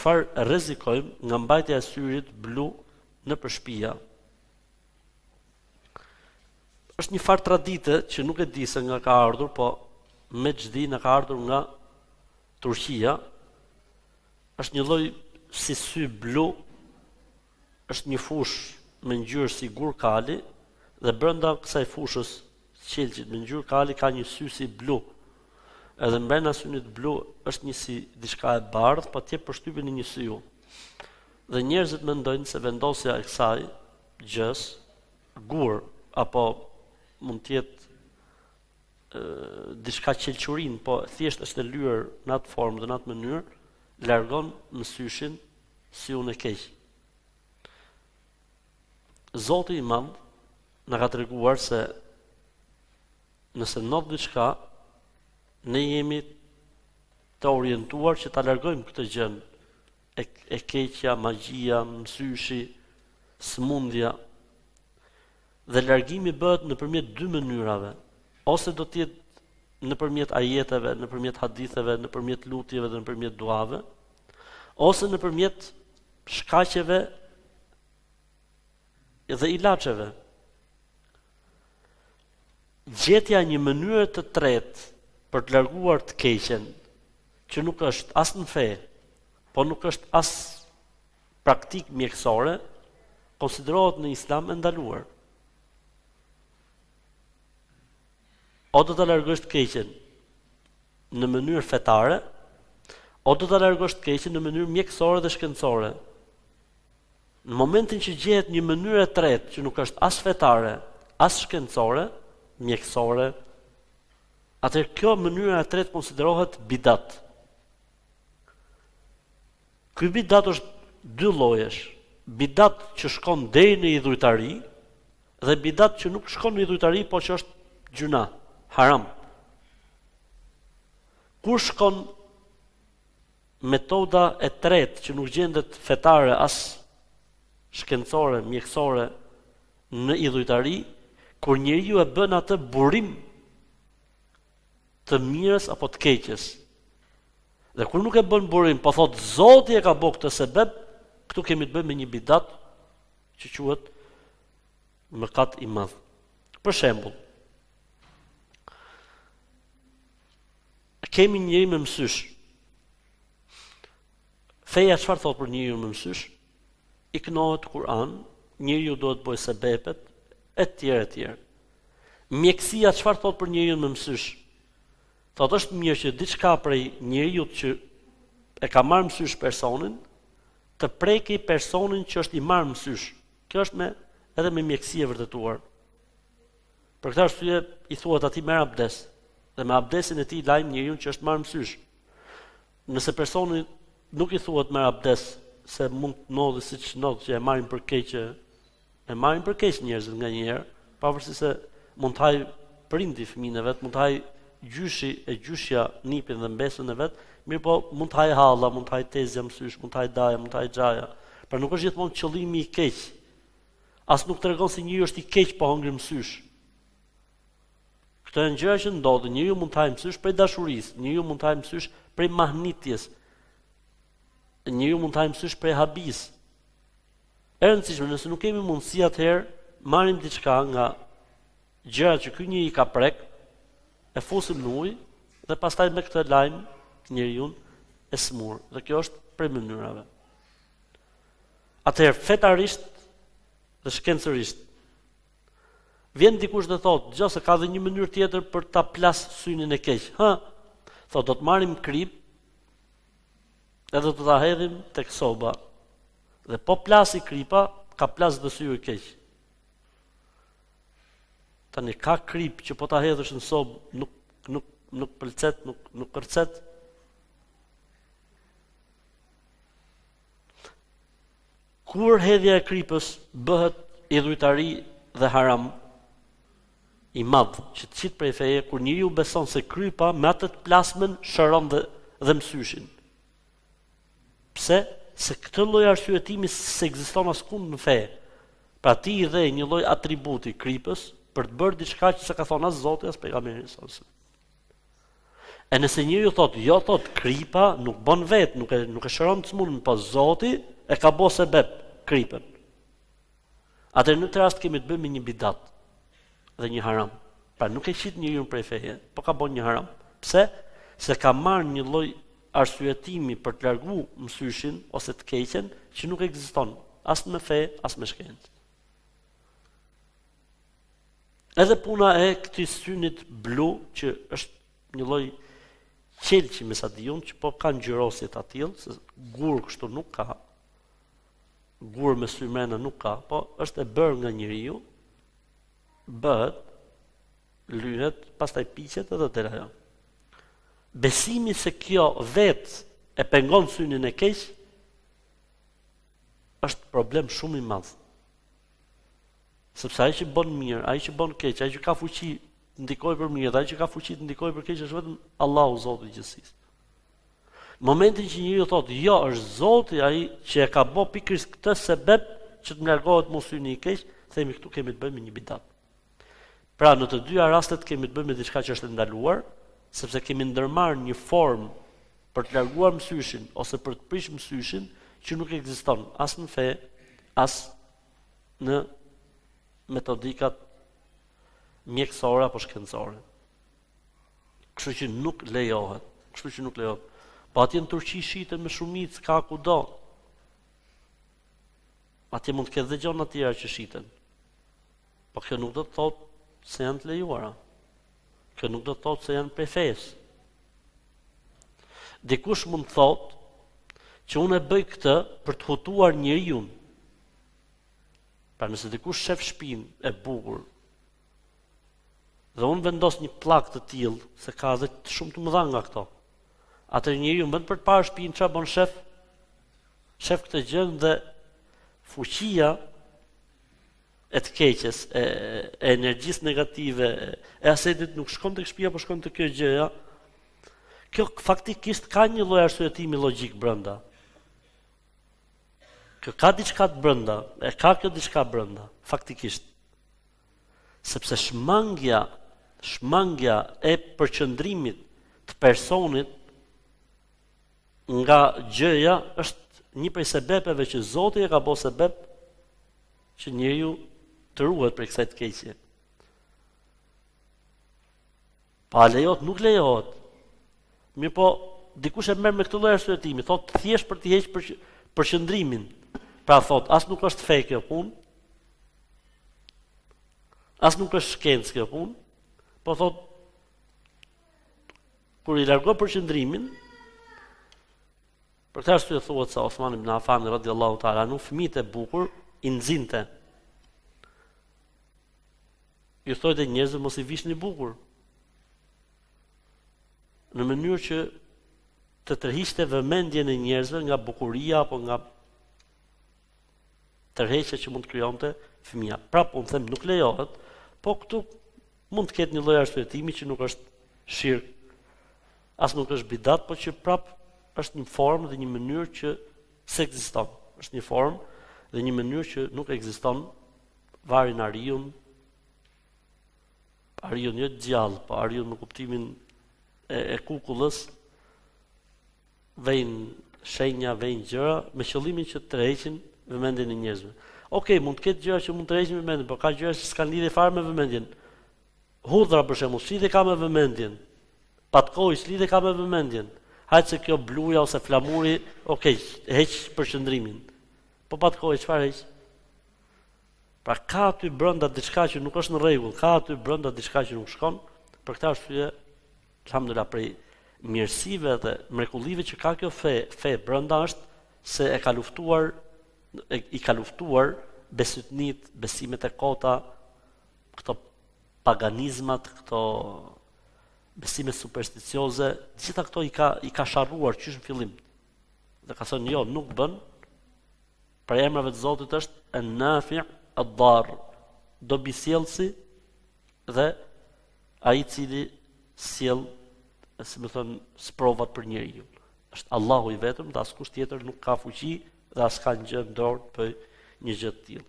Çfarë rrezikojmë nga mbajtja e syrit blu nëpër shpia? Është një farë tradite që nuk e di se nga ka ardhur, po me ç'di na ka ardhur nga Turqia. Është një lloj si sy blu, është një fushë me ngjyrë si gur kali dhe brenda kësaj fushës qelqit me ngjyrë kali ka një sy si blu. Edhe mbrenda synit blu është një si diçka e bardhë, po të jep përshtypjen e një syu. Dhe njerëzit mendojnë se vendosja e kësaj gjës, gur apo mund të jetë diçka qelqurinë, po thjesht është e lyer në atë formë dhe në atë mënyrë, largon mësyshin syun e keq. Zoti i madh na ka treguar se nëse ndodh diçka, ne jemi të orientuar që ta largojmë këtë gjënë e, e keqja, magjia, mësyshi, sëmundja. Dhe largimi bëhet nëpërmjet dy mënyrave, ose do të jetë nëpërmjet ajeteve, nëpërmjet haditheve, nëpërmjet lutjeve dhe nëpërmjet duave, ose nëpërmjet shkaqeve dhe ilaçeve. Gjetja e një mënyre të tretë për të larguar të keqen, që nuk është as në fe, po nuk është as praktikë mjekësore, konsiderohet në Islam e ndaluar. O do ta largosh të keqen në mënyrë fetare, o do ta largosh të keqen në mënyrë mjekësore dhe shkencore. Në momentin që gjehet një mënyrë e tretë që nuk është as fetare, as shkencore, mjekësore, atëherë kjo mënyra e tretë konsiderohet bidat. Ky bidat është dy llojesh, bidat që shkon deri në idhujtari dhe bidat që nuk shkon në idhujtari, po që është gjynah, haram. Kur shkon metoda e tretë që nuk gjendet fetare as shkencore, mjekësore në idhujtari, kur njeriu e bën atë burim të mirës apo të keqes. Dhe kur nuk e bën burim, po thotë Zoti e ka bë këtë sebeb, këtu kemi të bëjmë me një bidat që quhet mëkat i madh. Për shembull, kemi një njeri me mësysh. Feja çfarë thotë për njeriun me mësysh? I kënohet Kur'an, njeriu duhet të bëjë sebepet e tjerë e tjerë. Mjekësia çfarë thotë për njeriun me mësysh? Thotë është mirë që diçka prej njeriut që e ka marrë mësysh personin, të preki personin që është i marrë mësysh. Kjo është me edhe me mjekësi e vërtetuar. Për këtë arsye i thuhet atij merr abdes dhe me abdesin e tij lajmë njeriun që është marrë mësysh. Nëse personi nuk i thuhet merr abdes se mund të ndodhi siç ndodh që e marrin për keq E marrin për keq njerëzit nganjëherë, pavarësisht se mund të hajë prindi fëmijën e vet, mund të hajë gjyshi e gjyshja nipin dhe mbesën e vet, mirëpo mund të hajë halla, mund të hajë tezja mësysh, mund të hajë daja, mund të hajë xhaja. Pra nuk është gjithmonë qëllimi i keq. As nuk tregon se njeriu është i keq po hëngri mësysh. Këto janë gjëra që ndodhin, njeriu mund të hajë mësysh prej dashurisë, njeriu mund të hajë mësysh prej mahnitjes. Njeriu mund të hajë mësysh prej habisë. E rëndësishme, nëse nuk kemi mundësi atëherë marrim diçka nga gjërat që ky njeri ka prek, e fusim në ujë dhe pastaj me këtë lajmë njeriun e sëmurë. Dhe kjo është prej mënyrave. Atëherë fetarisht dhe shkencërisht vjen dikush dhe thotë, dëgjo se ka dhe një mënyrë tjetër për ta plas synin e keq. Hë? Thotë do të marrim kripë edhe do ta hedhim tek soba. Dhe po plasi kripa, ka plas dhe syu i keq. Tani ka kripë që po ta hedhësh në sobë nuk nuk nuk pëlcet, nuk nuk kërcet. Kur hedhja e kripës bëhet idhujtari dhe haram i madh, që të qit prej feje, kur njeriu beson se kripa me atë të plasmen shëron dhe dhe mësyshin. Pse? Se këtë lloj arsyetimi s'ekziston askund në fe. Pra ti i dhe një lloj atributi kripës për të bërë diçka që s'e ka thonë as Zoti as pejgamberi sallallahu alajhi wasallam. E nëse njeriu thotë, jo thotë kripa nuk bën vet, nuk e nuk e shëron të sëmurën, po Zoti e ka bo sebep kripën. Atëherë në këtë rast kemi të bëjmë me një bidat dhe një haram. Pra nuk e qit njeriun prej feje, po ka bën një haram. Pse? Se ka marrë një lloj arsyetimi për të largu mësyshin ose të keqen që nuk ekziston as me fe, as me shkencë. Edhe puna e këtij synit blu që është një lloj qelqi me sa di unë që po ka ngjyrosje të atillë, se gur kështu nuk ka. Gur me sy mrena nuk ka, po është e bërë nga njeriu, bëhet, lyhet, pastaj piqet edhe del ajo. Besimi se kjo vetë e pengon synin e keq është problem shumë i madh. Sepse ai që bën mirë, ai që bën keq, ai që ka fuqi të ndikojë për mirë, dhe ai që ka fuqi të ndikojë për keq është vetëm Allahu Zoti i gjithësisë. Në momentin që njeriu thotë, jo, është Zoti ai që e ka bë pikërisht këtë sebep që të më largohet mu syni i keq, themi këtu kemi të bëjmë me një bidat. Pra në të dyja rastet kemi të bëjmë me diçka që është e ndaluar, sepse kemi ndërmarrë një formë për të larguar mësyshin ose për të prish mësyshin që nuk ekziston as në fe, as në metodikat mjekësore apo shkencore. Kështu që nuk lejohet, kështu që nuk lejohet. Po atje në Turqi shiten me shumicë, ka kudo. Atje mund të ketë dhe gjëra të tjera që shiten. Po kjo nuk do të thotë se janë të lejuara. Kjo nuk do të thotë se janë prej fesë. Dikush mund të thotë që unë e bëj këtë për të hutuar njeriun. Pra nëse dikush shef shpinë e bukur dhe unë vendos një pllakë të tillë, se ka edhe shumë të mëdha nga këto. Atëherë njeriu në vend për të parë shpinë çfarë bën shef? Shef këtë gjë dhe fuqia e të keqes, e, e energjisë negative, e hasedit nuk shkon tek shtëpia, por shkon te kjo gjëja. Kjo faktikisht ka një lloj arsyetimi logjik brenda. Kjo ka diçka të brenda, e ka kjo diçka brenda, faktikisht. Sepse shmangia, shmangia e përqendrimit të personit nga gjëja është një prej sebepeve që Zoti e ka bo sebep që njeriu të ruhet prej kësaj të keqje. Po a lejohet, nuk lejohet. Mirëpo, dikush e merr me këtë lloj arsyetimi, thotë thjesht për t'i heq për, përqendrimin. Pra thotë, as nuk është fe kjo punë, as nuk është shkencë kjo punë, po thotë, kur i largon përqendrimin, Për këtë arsye thuhet se Osman ibn Affan radiallahu ta'ala anhu fëmijët e bukur i nxinte. Ju thoshte njerëzve mos i vishni bukur. Në mënyrë që të tërhiqte vëmendjen e njerëzve nga bukuria apo nga tërheqja që mund të krijonte fëmija. Prapë unë them nuk lejohet, po këtu mund të ketë një lloj arsyetimi që nuk është shirk, as nuk është bidat, po që prapë është një formë dhe një mënyrë që s'ekziston. Është një formë dhe një mënyrë që nuk ekziston varin ariun, ariun jo të gjallë, po ariun në kuptimin e, e kukullës, vejnë shenja, vejnë gjëra me qëllimin që të tërheqin vëmendjen e njerëzve. Okej, mund të ketë gjëra që mund të tërheqin vëmendjen, por ka gjëra që s'kanë lidhje fare me vëmendjen. Hudhra për shembull, ç'lidhje ka me vëmendjen? Patkoi ç'lidhje ka me vëmendjen? Hajt se kjo bluja ose flamuri, okej, heq përqendrimin. Po patkoi çfarë heq? Pra ka aty brenda diçka që nuk është në rregull, ka aty brenda diçka që nuk shkon. Për këtë arsye, alhamdulillah prej mirësive dhe mrekullive që ka kjo fe, fe brenda është se e ka luftuar e, i ka luftuar besytnitë, besimet e kota, këto paganizmat, këto besime supersticioze, të gjitha këto i ka i ka sharruar qysh në fillim. Dhe ka thënë jo, nuk bën. Prej emrave të Zotit është En-Nafi' Ad-Dar, dobisjellësi dhe ai i cili sjell, si me thënë, sprovat për njeriun. Është Allahu i vetëm dhe askush tjetër nuk ka fuqi dhe as ka një gjë në dorë të bëjë një gjë të tillë.